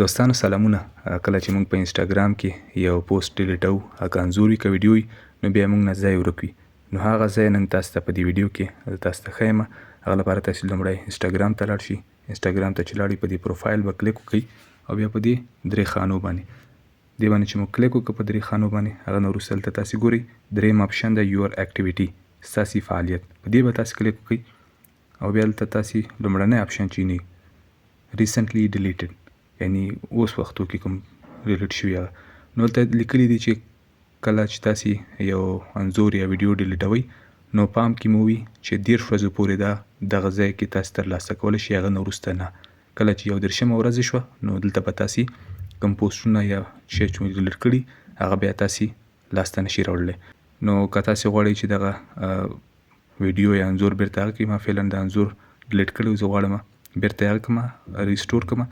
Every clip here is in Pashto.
دوستانو سلامونه. کله چې موږ په انسټاګرام کې یو پوسټ ډیلیټو، که انځور وي که ویډیو وي، نو بیا موږ نه ځای ورک وي. نو هغه ځای نن تاسو ته په دې ویډیو کې زه تاسو ته ښیم. هغه لپاره تاسو لومړی انسټاګرام ته لاړ شئ. انسټاګرام ته چې لاړئ، په دې پروفایل به کلیک وکړئ او بیا په دې درې خانو باندې، دې باندې چې مو کلیک وکړ په درې خانو باندې، هغه نه وروسته دلته تاسې ګورئ دریم آپشن دی، یور اکټیویټي، ستاسې فعالیت، په دې به تاسې کلیک وکړئ او بیا دلته تاسې لومړنی آپشن چې وینئ، ریسنټلی ډیلیټډ، یعنی اوس وختو کې کوم ډیلیټ شوي هغه. نو دلته لیکلي دي چې کله چې تاسې یو انځور یا ویډیو ډیلیټوئ، نو پام کې مو وي چې 30 ورځو پورې دا دغه ځای کې تاسې ترلاسه کولی شئ، هغه نه وروسته نه. کله چې 31مه ورځ شوه، نو دلته به تاسې کوم پوسټونه یا شی چې مو ډیلیټ کړي، هغه بیا تاسې لاسته نشي راوړلی. نو که تاسې غواړئ چې دغه ویډیو یا انځور بیرته هغه کړئ، ما فعلا د انځور ډیلیټ کړی، زه غواړم بیرته یې هغه کړم، restore کړم،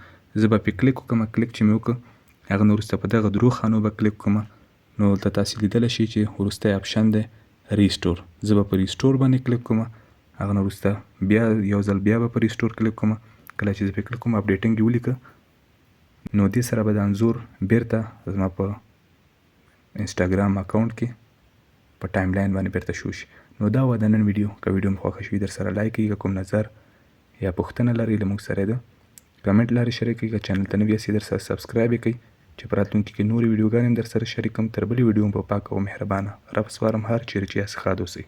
زه به پرې کلیک وکړم. کلیک چې مې وکړ، هغه نه وروسته په دغه درو خانو به کلیک وکړم. نو دلته تاسې لیدلی شئ چې وروستی آپشن دی restore، زه به په restore باندې کلیک کوم. هغه نه وروسته بیا یو ځل بیا به په restore کلیک کوم. کله چې زه پرې کلیک کوم، updating یې ولیکه. نو دې سره به د انځور بیرته زما په انسټاګرام اکاونټ کې په ټایم لاین باندې بیرته شو شي. نو دا وه د نن ویډیو. که ویډیو مو خوښه شوي، در سره لایک کړئ. که کوم نظر یا پوښتنه لرئ، له موږ سره د کمنټ لارې شریک کړئ. که چینل ته نوي یاست، در سره subscribe یې کړئ چې په راتلونکي کې نورې ویډیوګانې هم در سره شریک کړم. تر بلې ویډیو مو په پاک او مهربانه رب سپارم. هر چیرې چې یاست، ښاد اوسئ.